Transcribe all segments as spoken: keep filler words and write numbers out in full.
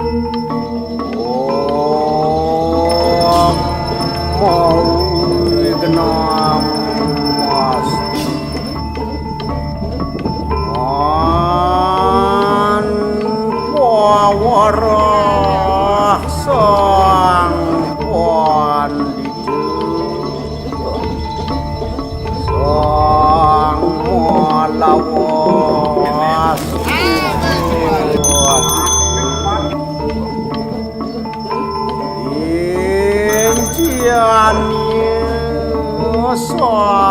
Om Mawi Genam Mas An Pawarah Sang Pandita Sang Malawas Inciannya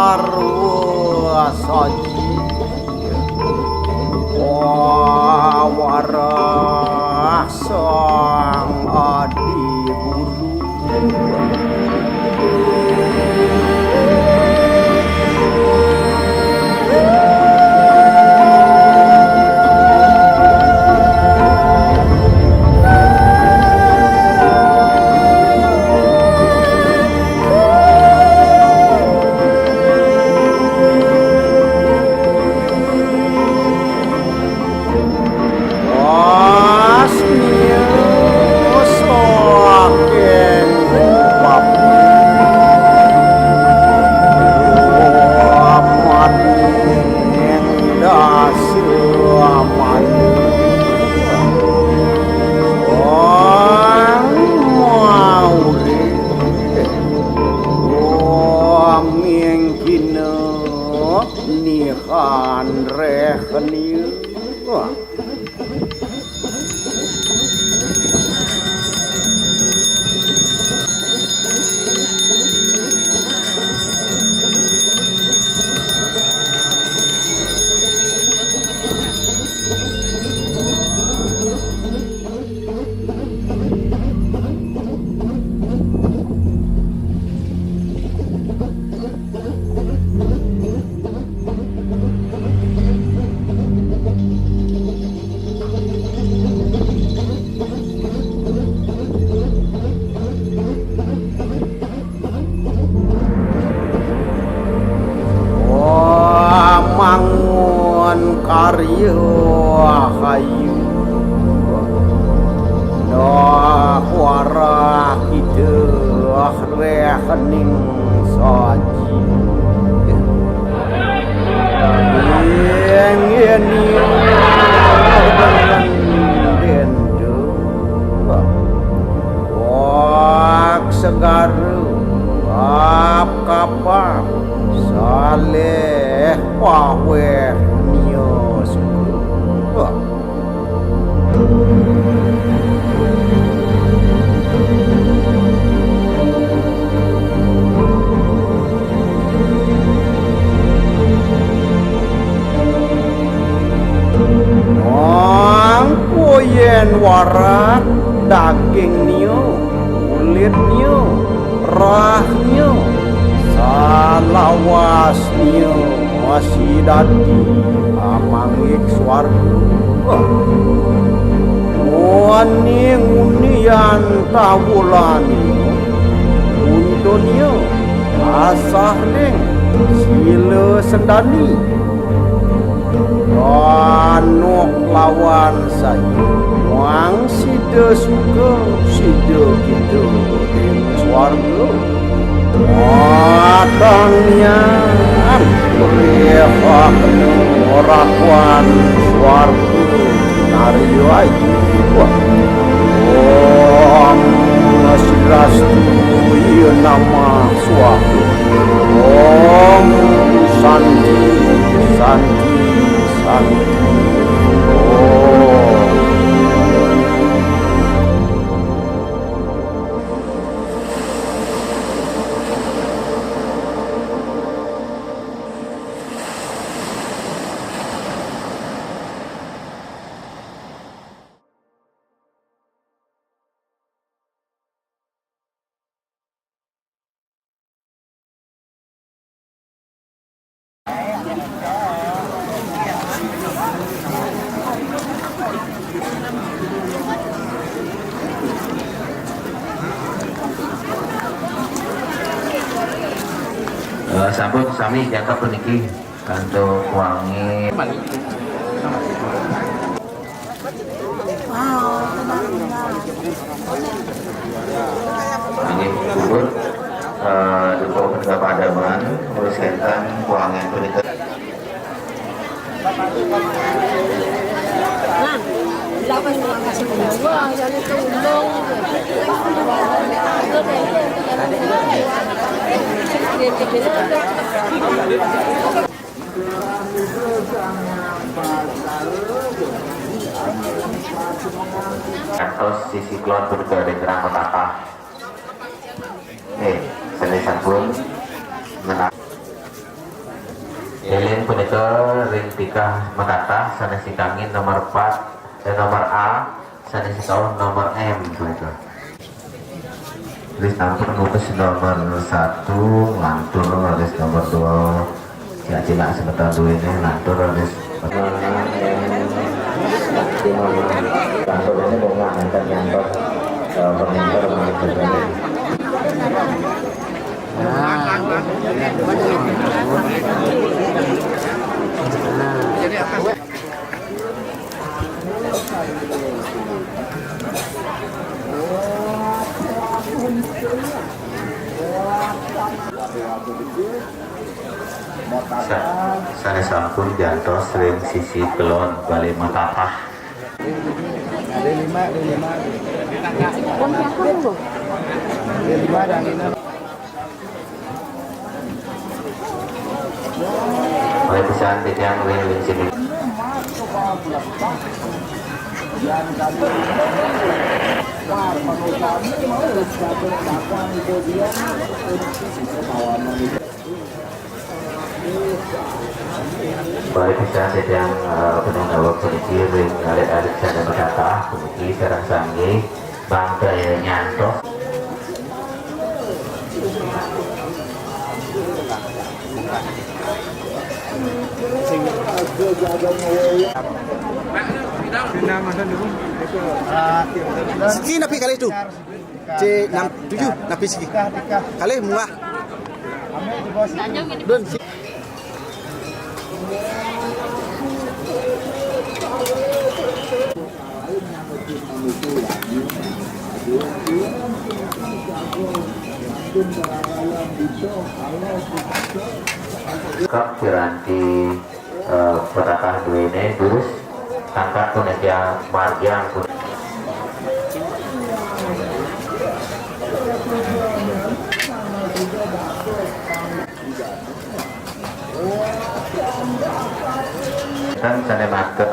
sarwa saji Pawarah sang adi guru. Asmia saking papi amaning dasa mani sang maurip. Mingkina nihan reh kenia. Mangun karya hayu dah warah kita reh kening saji. Ing ini dengan denda. Wak segara ap kapap saleh paweh nia suka. Wak. Angku yen warak daging nia, kulit nia, rah nia, salawas nia masih dadi amangik swarga. Muani ngunian tawulan nia, untunnya asah ning sila sendani. Manuk lawan sayu, muang sida suka, sida kita ring swarga. Matang nian, rihak rakuan swarga, nari ayu. Om Swastiastu, iya nama Swaha. Om Santi, Santi, Santi. Om. Eh, sampun sami jangkep puniki kantuk wangi. Wow, tenang, tenang. Ini puput, eh, duka penegak padaman, urus kaitan kuangan penegak. Kantos sisi kelon punika ring Rang Matapah. Eh, sané sampun menang. Éling punika ring tikah Matapah sané sikangin nomor empat, eh, nomor A, sané sikauh nomor M punika. Wis sampun ngutus nomor satu, lantur wis nomor dua. Ya, cilak semeton duwéné lantur wis. Lantur ini mau ngantar nyantos, eh, pemimpin. Sa-, sané sampun jantos ring sisi kelon Balé Matapah. Ada lima, ada lima. Ada lima, ada lima. Oleh pisan titiang ring, ring sini. Oleh pisan titiang, eh, penanda puniki ring alit-alit sané makatah puniki sareng sanggih bangta nyantos. Siki napi kalih tu? C enam tujuh napi siki? Kalih munggah. Dun, si- Kap piranti, eh, petata duwéné durus tangkat puniki margiang pun. Tan sané matur.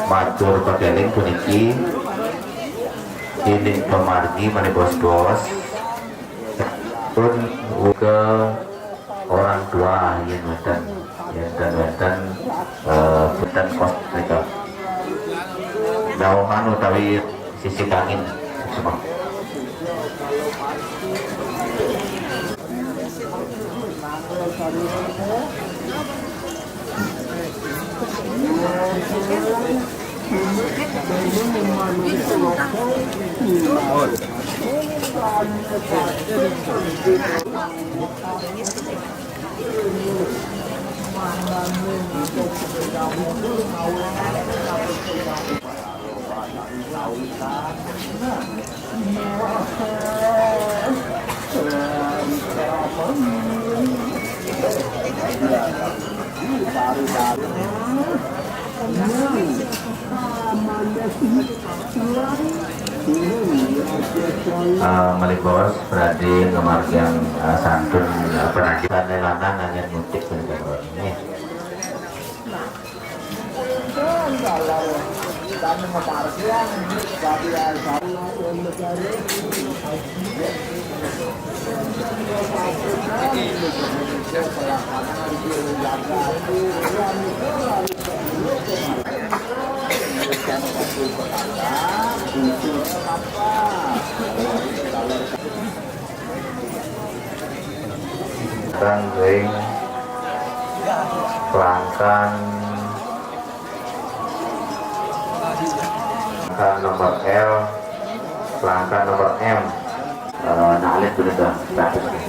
Matur pakéling puniki, indik pamargi malih bos-bos. Pun uga orang tua yén wénten, yén wénten, eh, wénten kos nika. Dauhan utawi sisi kangin. Semua. Eh, malih bos, Pradé ngamargiang, eh, santun, eh, panajih. Sané lanang nganggén mutik, nggih. Ring kelangkan, kelangkan nomor L, kelangkan nomor M. Eh, nah, alit bener dah, bagus nih.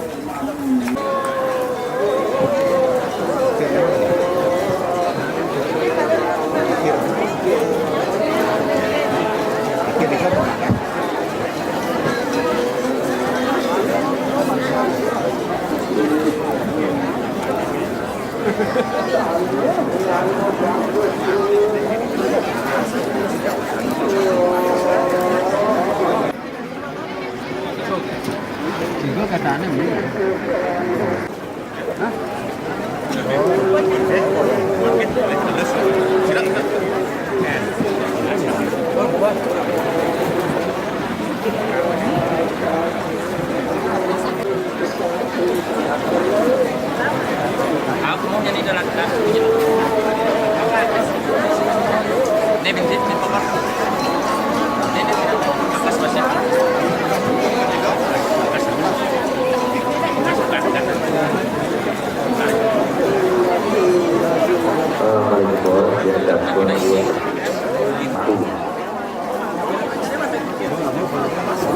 Adapun dia aku.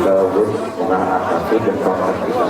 Bagus, menang atas itu dan kontak kita.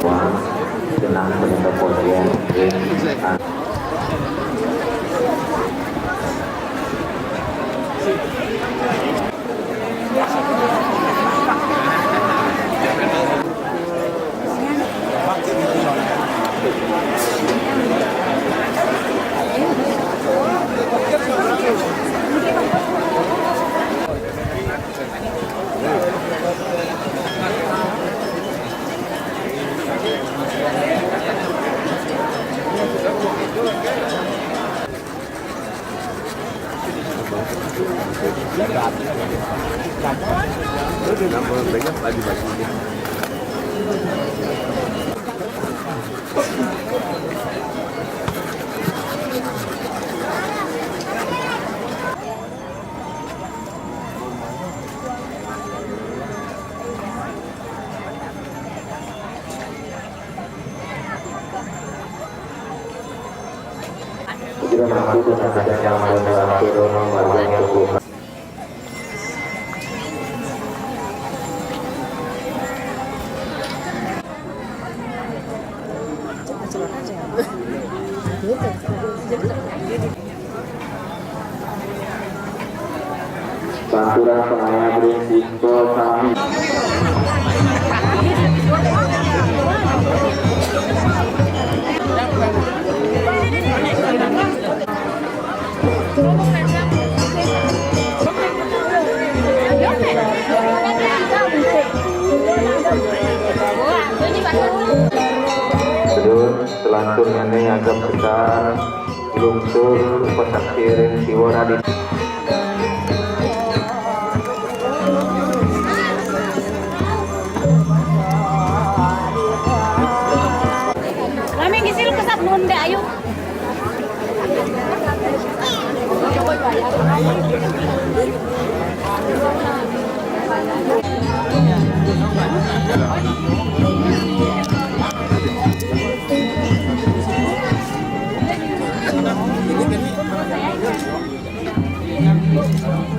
Wah, tenang, tenang, kemudian. Tidak mampu dengan adanya warga yang membutuhkan. Pantura Pengayah Brin Siswa Sami. Terus selanjutnya nih agak besar lungsur pesakir siwara di. Kami ngisi lu kesap nunda, ayo.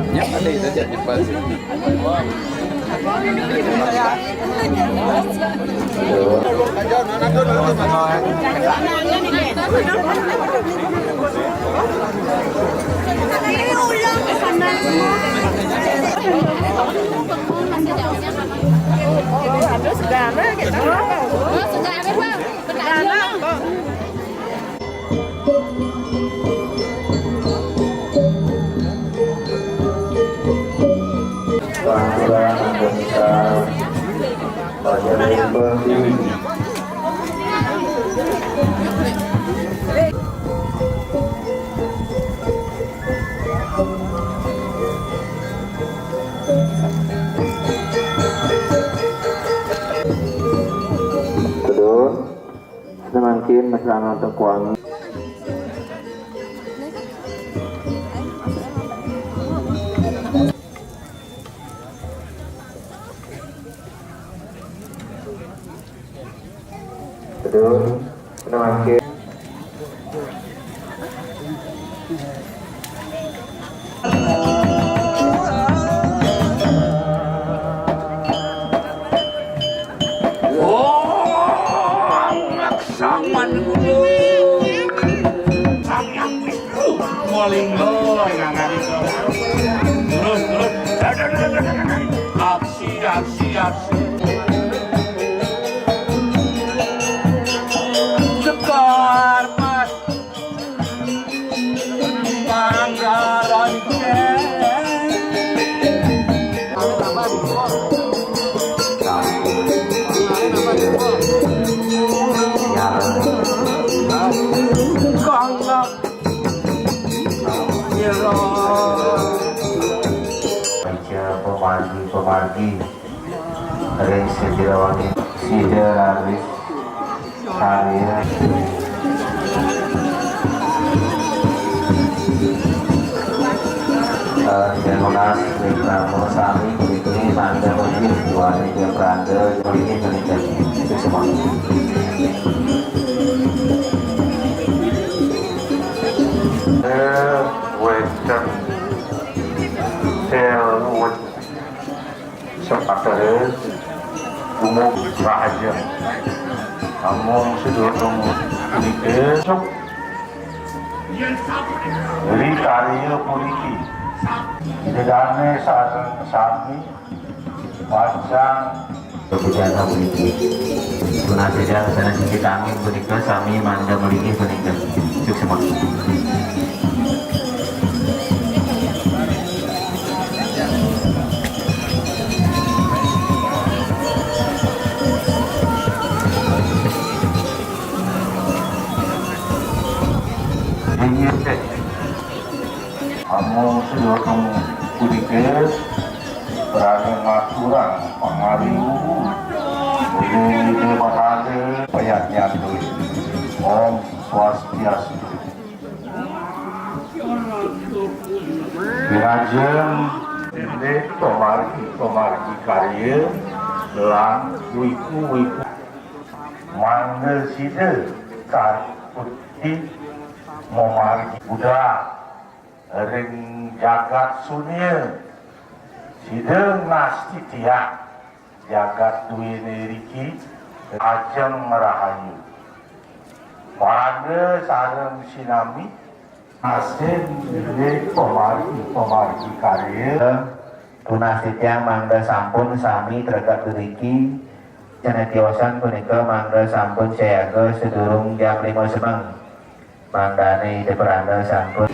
Ya, ada itu aja di pas. Aduh, segala gitu. Oh, segala, Bang. Segala, Bang. Betul. Semangkin mesra nonton kuangi. Betul. Semangkin. Oh, ngaksangan dulu. Sang Yang Wisnu, Molinggo, ngangani. Terus, terus. Aksi, aksi, aksi. Sekar, Mas. Pagi ring Setiawangi sida raris karya. Eh, Ida nunas ring Brahma sami puniki mangda mungkin dua tiga pranda puniki menika. Eh, wénten sel wet Sapatera gumuk rahaja. Namung sadurung punika, ri karya puniki, Ida dané sareng sami pacang bebujaha puniki. Tunas Ida sané sisi tanging punika sami mangda mligi punika. Suksma. Inggih, amung sedaya punika berani ngaturang pangariwu. Ida Ida Batara payah nyantui. Om Swastiastu. Wilajeng indik pamargi-pamargi karya lan wiku-wiku mangda sida karya putih mamargi budal ring jagat sunia. Sida ngastitiang jagat duéné riki ajeng rahayu. Pada sareng sinami asin indik pamargi-pamargi karya. Tunas titiang mangda sampun sami tregep iriki. Cenetiosan punika mangda sampun siaga sedurung jam lima semeng. Mangdané Ida Pranda sampun.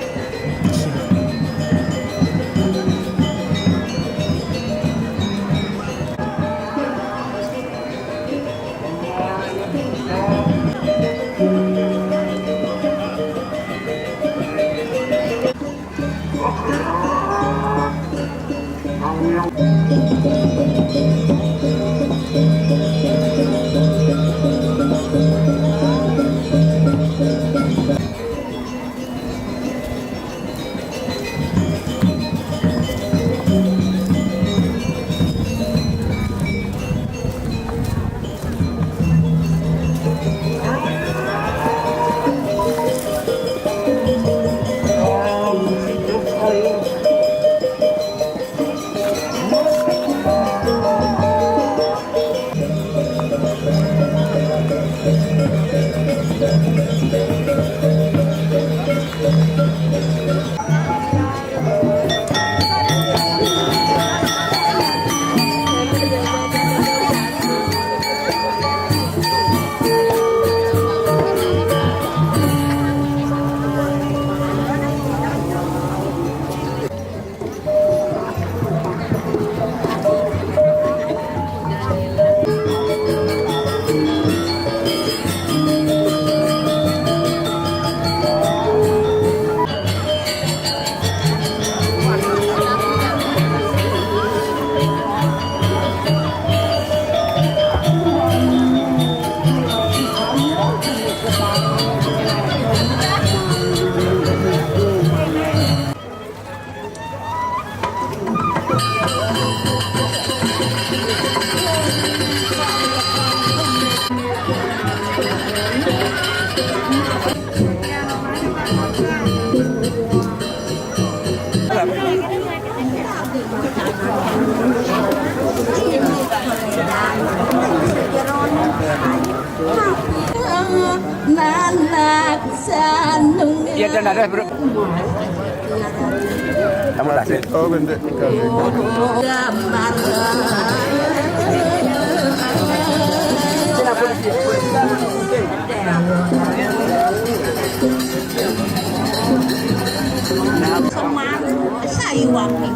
Nanak sanung. Iya, dan ada, Bro. Kamu lah, Dek. Oh, bentuk. Gambar. Semar, saya wangi.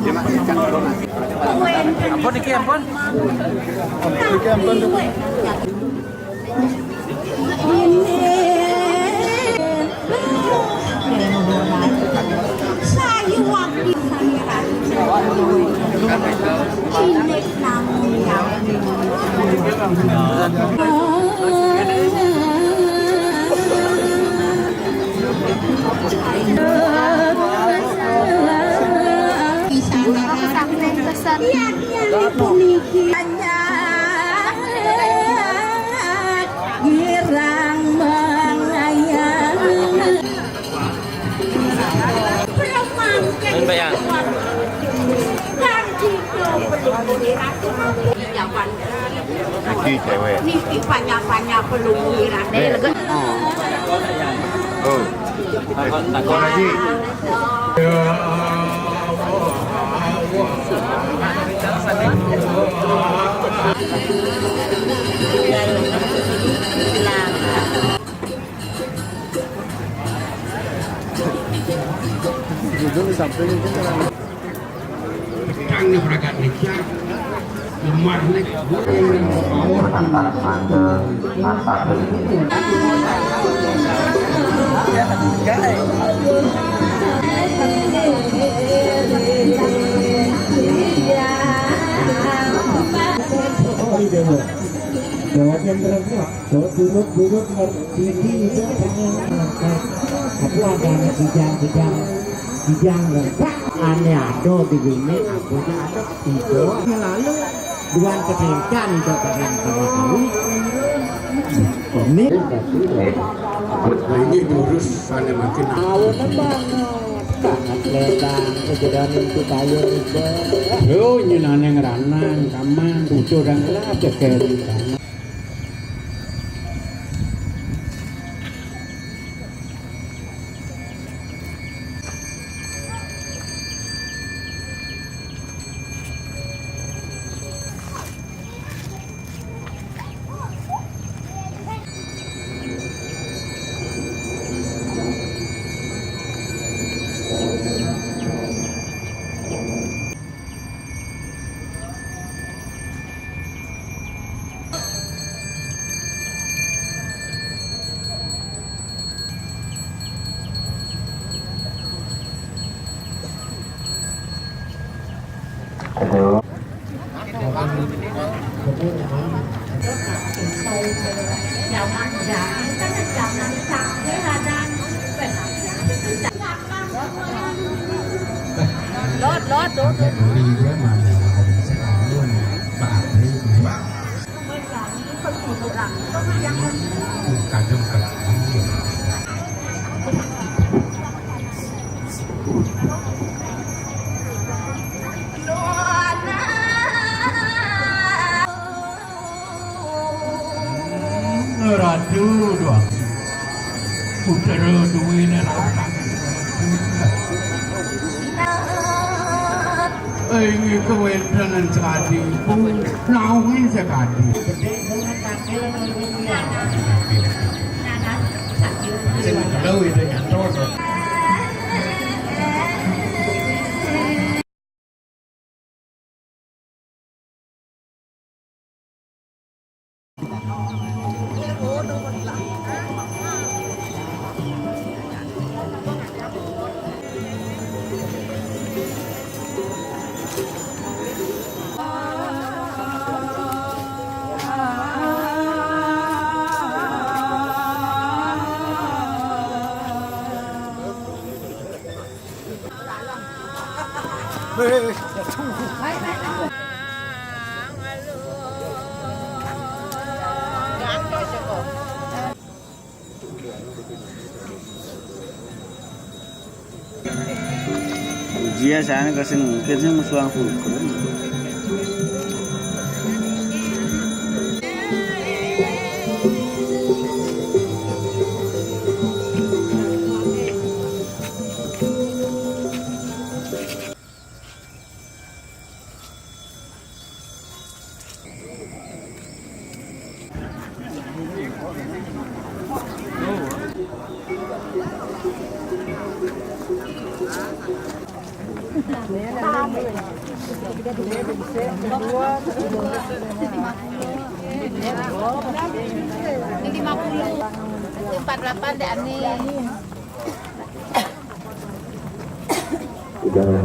Ampun, iki ampun. Iki ampun. Sayuwakti sami rancang. Cilik Cewek. Niki panjang-panjang pelunggiran. Eh, lega. Oh. Oh. Takon lagi. Duduk di samping itu kan. Gedang nih, peragak nih, Cak. Lemah nih. Jawabnya berapa? Kok durut-durut ngerti itu pengen makan. Aku ada anak kijang-kijang, kijang lengkap. Ane ado di sini, aku ada tiga. Lalu duan ketincan itu pengen sama kami. Ini. Nah, ini durus ane makin. Awan banget. Sangat lebar, ujaran itu kayu itu. Yo, nyenane ngeranang, kaman, tujuh dan gelap, jaga di kaman. Lót, lót, lót. Kadang kadang. Ratu doang. Putra duwene ratu. Inggih kawéntenan sakadi pun nawi sakadi. Sing telu itu nyantos. Ujian sana kasih mungkin sih musuh aku. Ini lima puluh. Empat delapan deh, Ani. Udah, ya,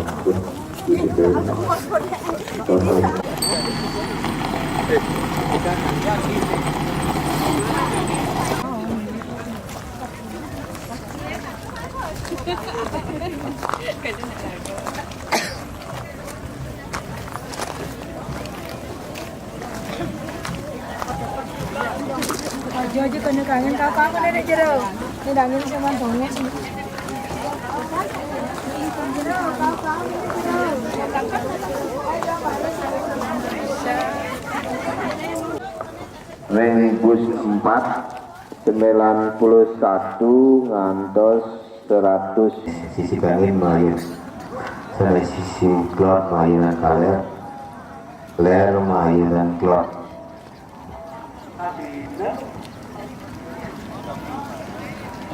ampun. Gitu. Aja, aja kena kangen kakak aku dari jero. Ini dangin sama dongeng. Jero, kakak aku jero. Aisyah. Ring bus empat, sembilan puluh satu ngantos seratus. Sisi bangin mayu, sané sisi klot mayunan kalér, lér mayunan klot.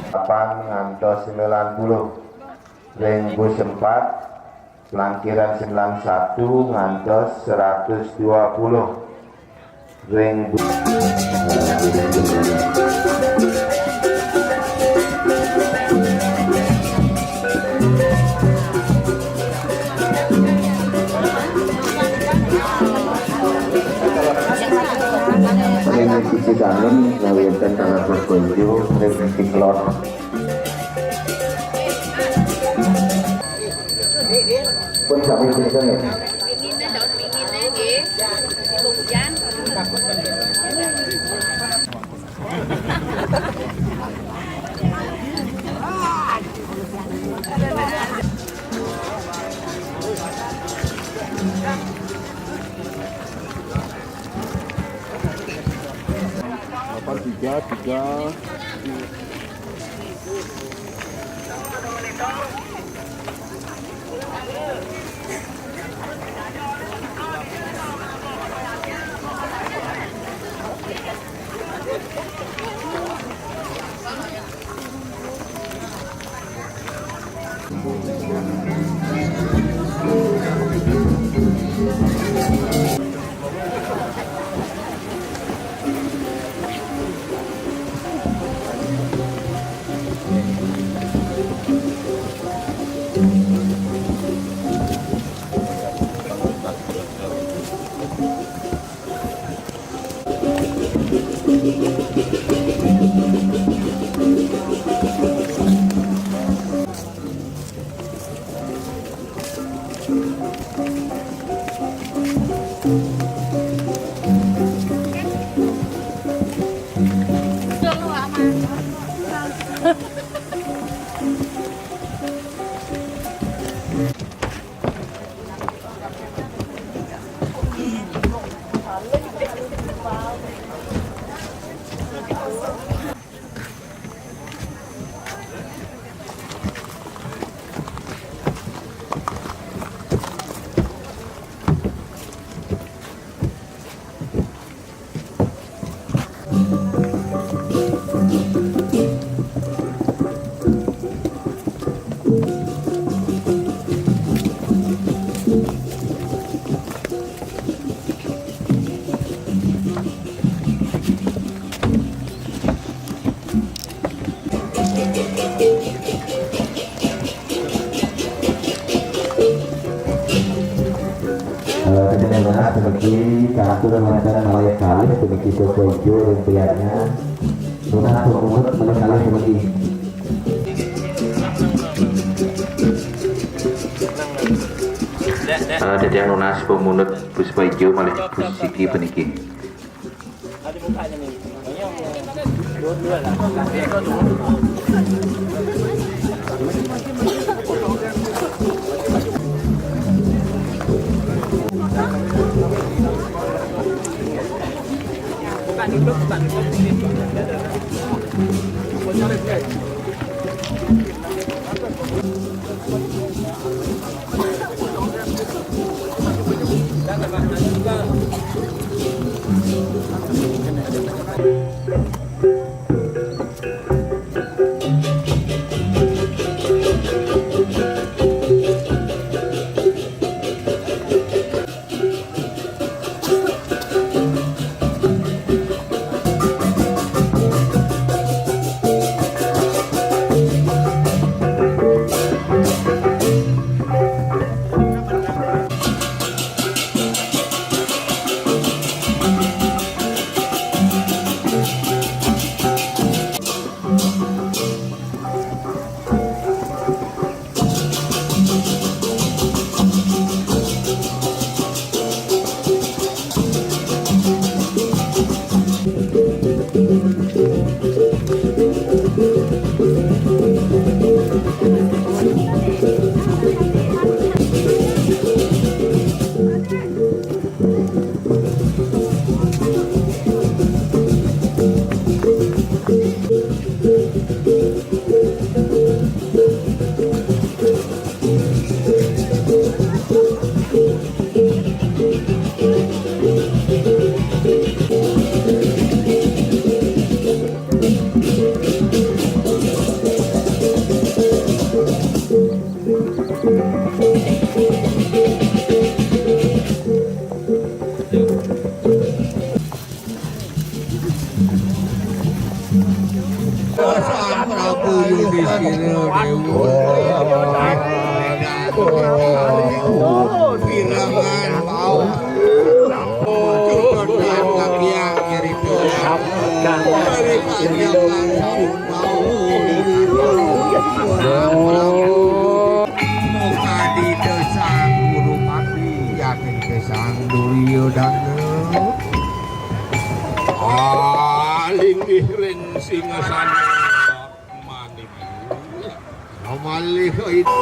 Delapan ngantos sembilan puluh. Ring bus empat, plangkiran sembilan satu ngantos seratus dua puluh. Ring bu- Ring sisi dalem ngawinten kalebet konco, ring sisi klot. Pun sami sisa ya. Minginnya, daun minginnya, nggih. Hujan. Delapan tiga tiga. Eh, kejadian benar seperti kartu dan wacana malih kalih demikian Toko Ijo dan pihaknya. Lunas pemungut malih kalih demikian. Eh, dadian lunas pemungut Puspa Ijo malih Puspa Siki puniki. Sang Prabu Yudhistira Dewa. Pirangan mau. Cucur dalam kaki yang nyeri. Dari kaki yang langsung mau. Sang Prabu. Muka di desang guru mati. Yakin desang Duryodhana. Alinggih ring singasana manik. Amalih itu.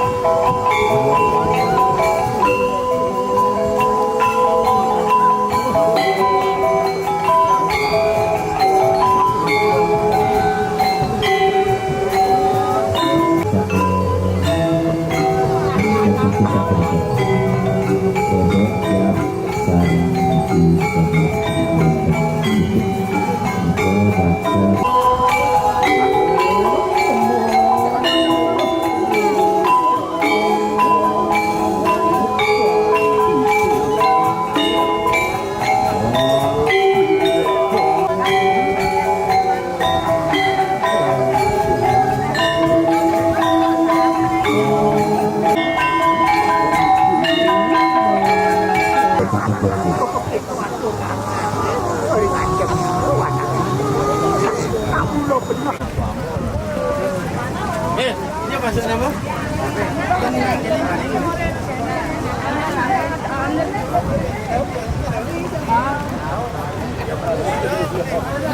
Eh, ini maksudnya apa?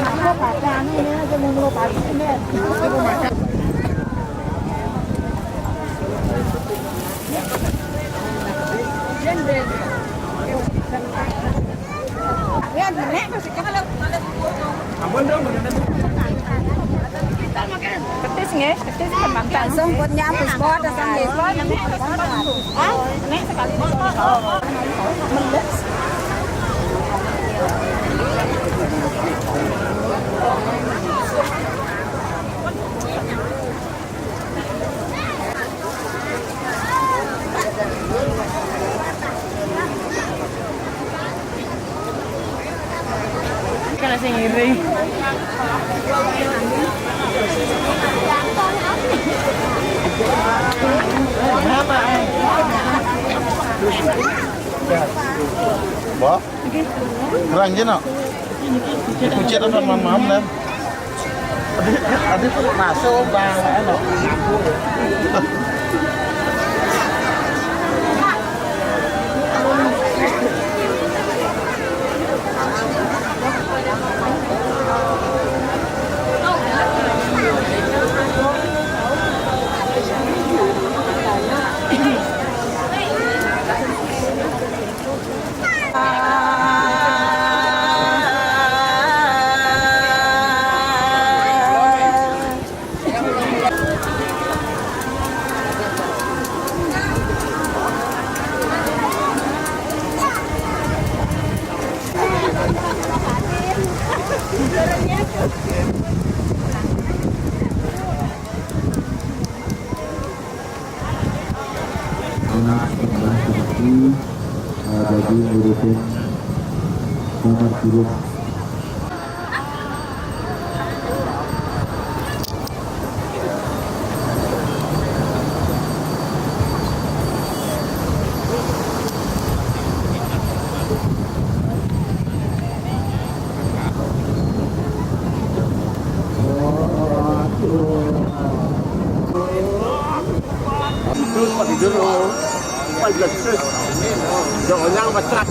Aku pakai anu ini aja, mau pagi ini. Ya, nek, masih kita lihat. Ampun dong, beneran. Petis nggih, petis kembang. Langsung putnya bus bot asam nggih. Hah? Nek sekali. Meles. Kalau sing ngiring. Wah, terang je nak. Kucing apa mamam dah. Aduh, masuk bang, anu. Anak sebelah kaki, eh, bagi ngurusin nomor urut. Tidur, Pak, tidur, oh. Empat belas terus. Udah onyang, pecah.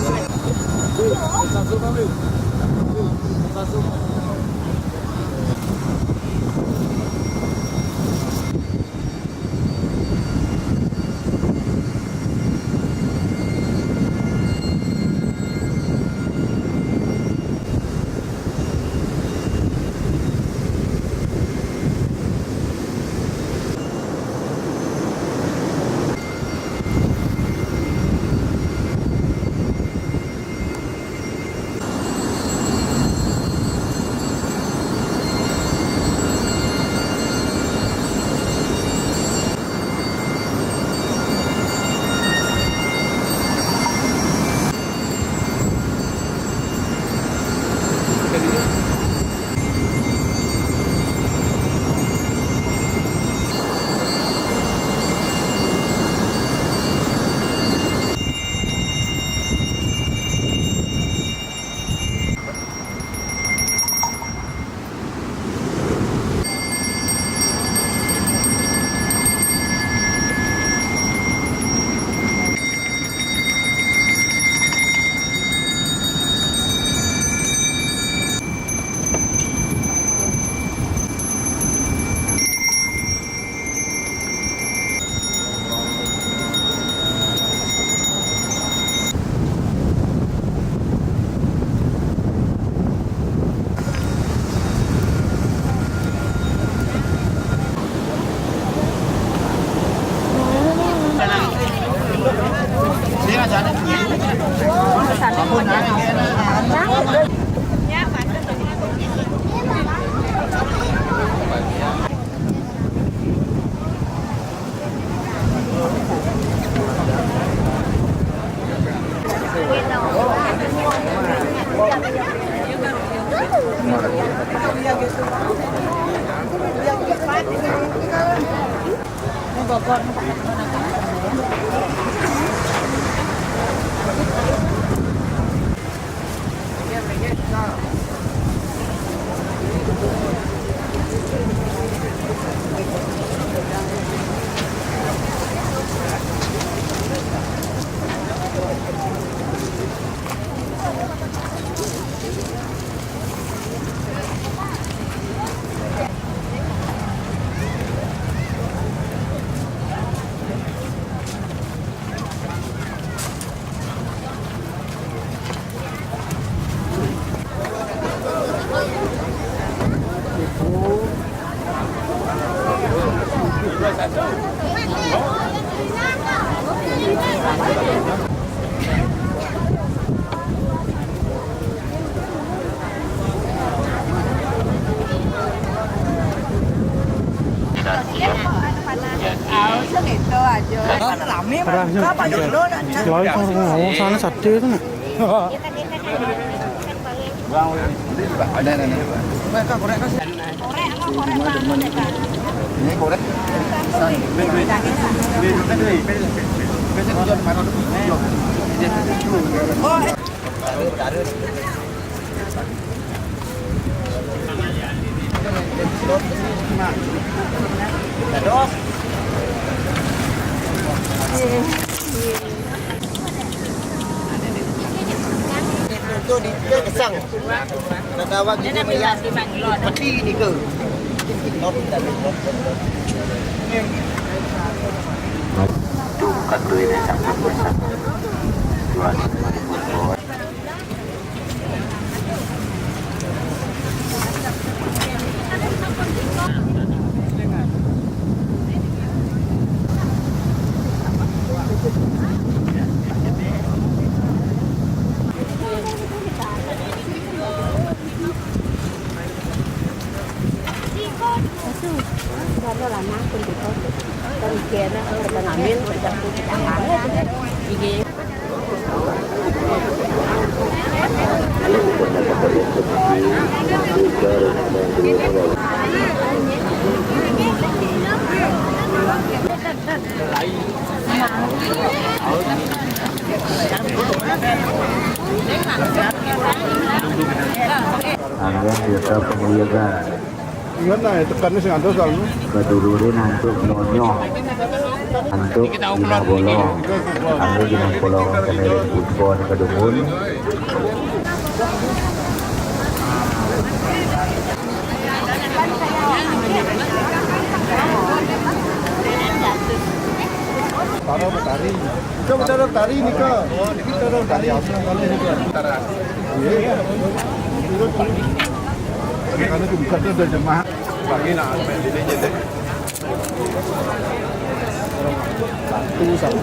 Rame, Pak. Lain sama, oh, sana sate itu, nak. Ini korek. Untuk di kesang. Kada awak gigi melihat peti ni ke. Tuh, kan tu ini campur bersama. Dua, dua, dua. Angin kita pemuliakan. Ingat nah, tekan ni sing ada soalnya. Kedulurin antuk nyonyoh. Antuk Gina Bolong. Antuk Gina Bolong kena puspon kedungun. Para betari. Kita betara betari ni ke? Kita betara betari. Iya. Karena tu bukan tu dah jemaah. Pagi nak ambil diri je deh. Satu sama.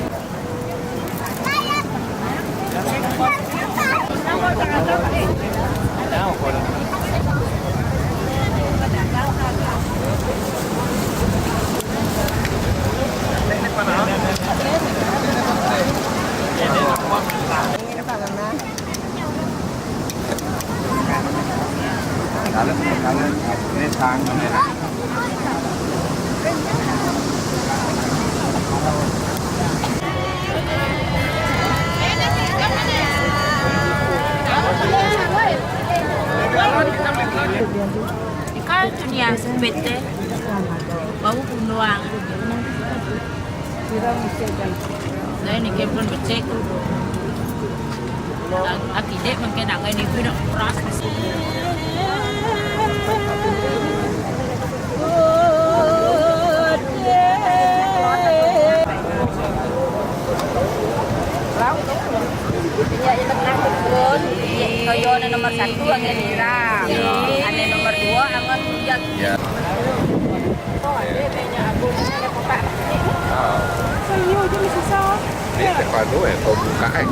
Ikaw, Junia, bete. Bau bunuang. Dai ni ke pun becek. Aki dek mungkin nak ni pun nak keras. Minyak yang terkenal pun, minyak toyo ni nomor satu, angin nira. Ya. Ada nomor dua, angin hujan. Ya. Senyum je mesti susah. Ni tak padu eh, kau buka eh.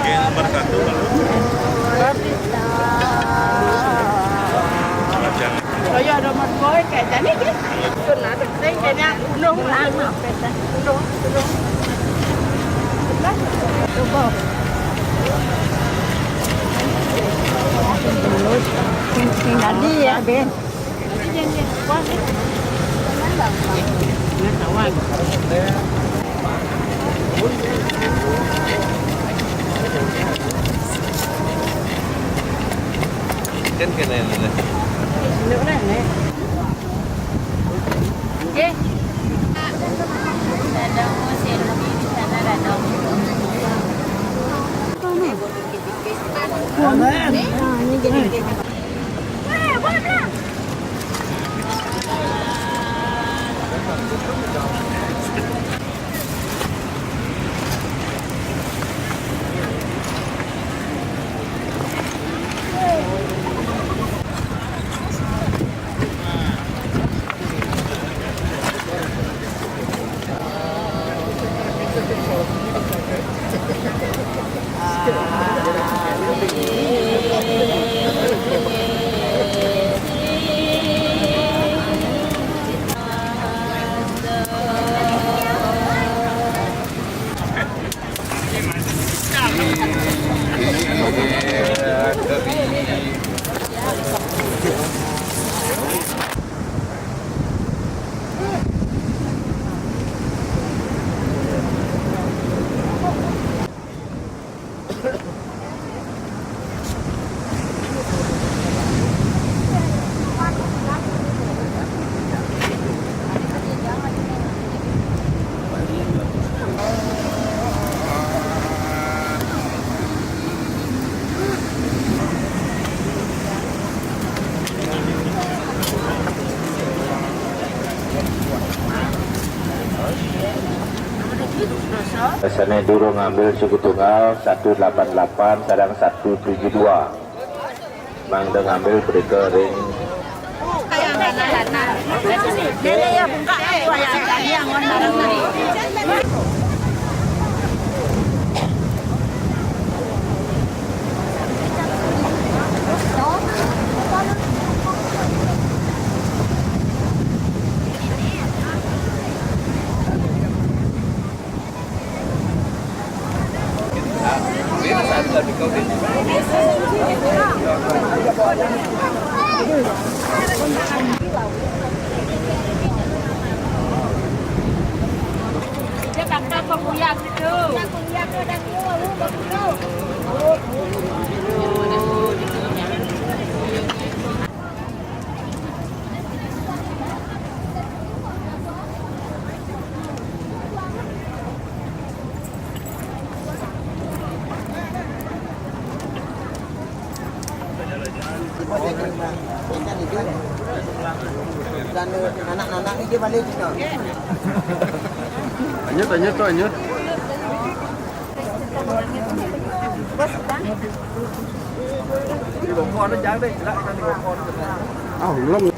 Geng nomor satu. Macam. Saya ada nomor dua, kayak jadi je. Benar. Saya kena gunung lama. Gunung, gunung. Benar. Cuba. Tadi ya, Ben. Kan kena yang mana? Okey. Dadang selfie di sana, dadang. Sana durung ambil suku tunggal satu lapan lapan, sadang satu tujuh dua. Mang dang ambil berita ring. Dan anak-anak ni dia balik juga. Anyut, anyut tu, anyut. Di bawah ada jangan deh, gelap kan di bawah. Ah, belum.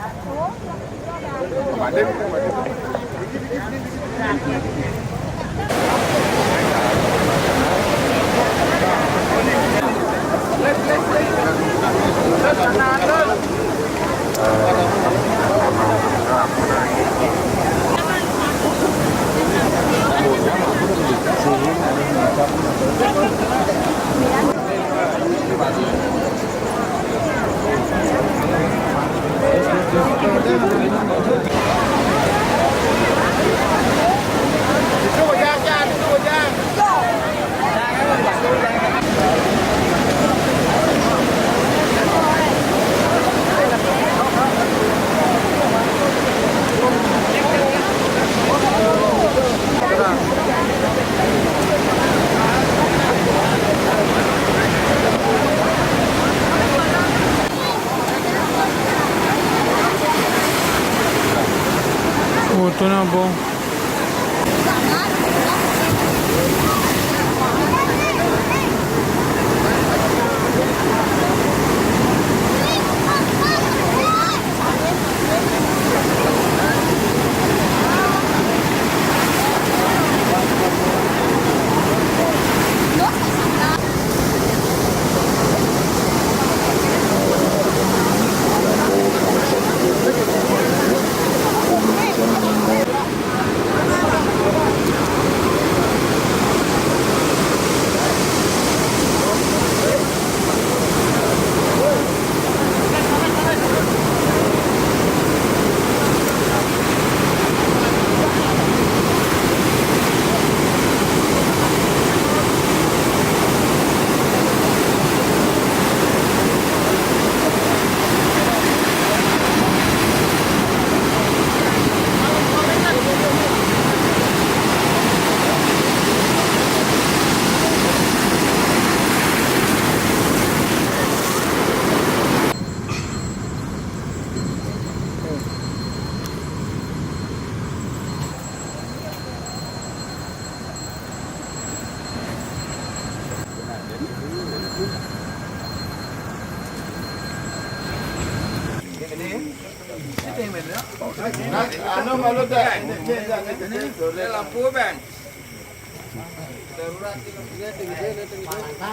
Oh, tu na bom. Anu malu dah. Ini, ini, ini, ini, ini. Lampu, Bang. Darurat ini, ini, ini, ini, ini.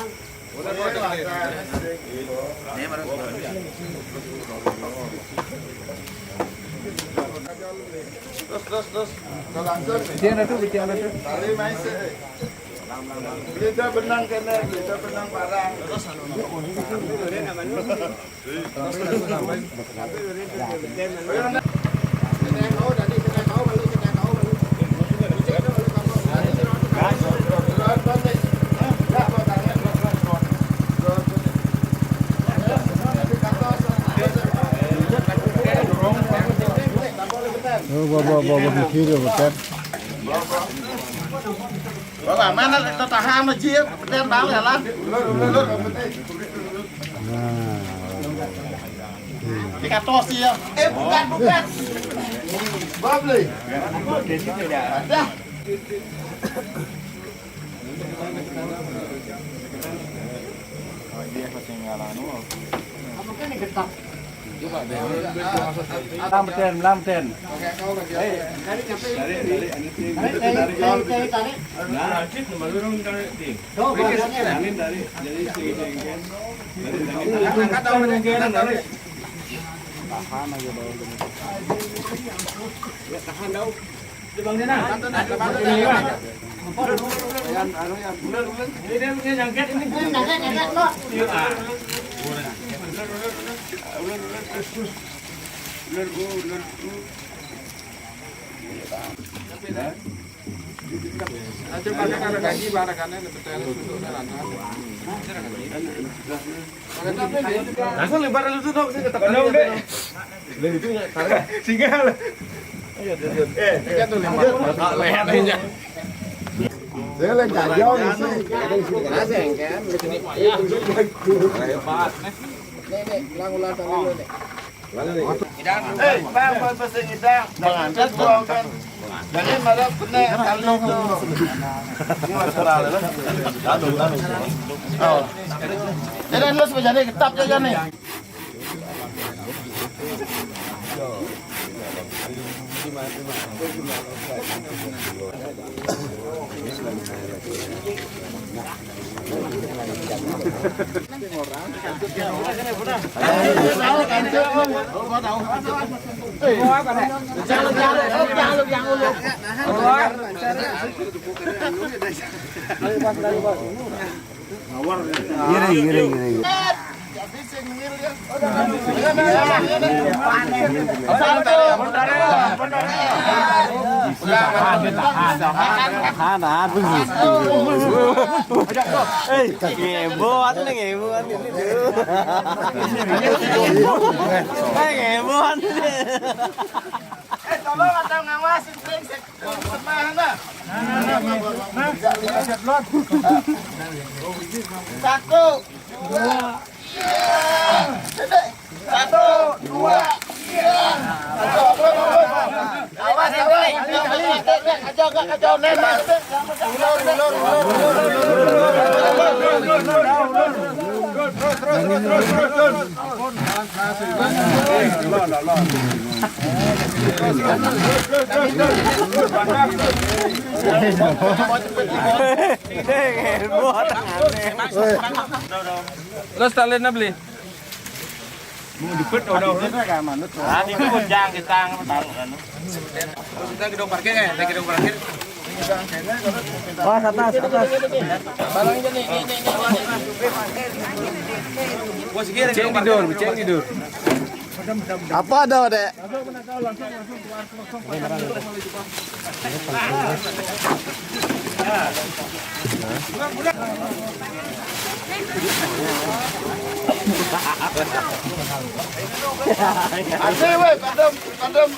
Terus, terus, terus. Kalau langsung. Dia ada tu, dia ada tu. Tali main sih. Beli dah benang kena, beli dah benang parang. Oh, bawa, bawa, bawa, bawa, kiri, bukan? Wah, mana kita tahan aja, petir balik lah. Nah. Ini kata sih ya. Eh, bukan, bukan. Babli. Ada. Lamten, lamten. Nah, cik, malu dong, tarik, cik. Tarik, tarik. Tarik, tarik. Tarik, tarik. Tarik, tarik. Ya, tahan, dong. Ini, Bang. Ini, ini nyangkut ini. Ini nyangkut, nyangkut, Bang. Iya, ah. Langsung lebar lu tuh, dong, saya tetap. Benar, udah. Udah itu ya, tarik. Singgah. Ayo, tuh, tuh. Eh, tiga tuh, lebar. Leher aja. Saya lagi kacau nih, sih. Ada isi. Ada yang kan? Hebat. Nih, nih, ulang-ulang tadi dulu, nih. Hidang. Eh, Bang, Bang, pesen hidang. Bang, angkat, Bang. Jadi, malah kena tali tu. Ini masalah lah. Lalu, lalu. Oh. Jadi, lu sebenarnya tetap saja nih. Ngiring, ngiring, ngiring. Tahan, tahan, tahan. Eh, ngebot nih, ngebot ini tuh. Eh, ngebot ini. Eh, tolong ada ngawasin, brengsek. Sebelah sana. Satu, dua, iya. Satu, dua, iya. Awas, awas. Kacau, kacau, kacau, nembak. Ulur, ulur, ulur, ulur. Terus talentnya beli. Mau jepit udah. Ah, ini pun jangan kita taruh kan. Kita gedung parkir ya, kita gedung parkir. Awas, atas, atas. Ceng tidur, ceng tidur. Apa ada, Dek? Asik, weh, padam, padam.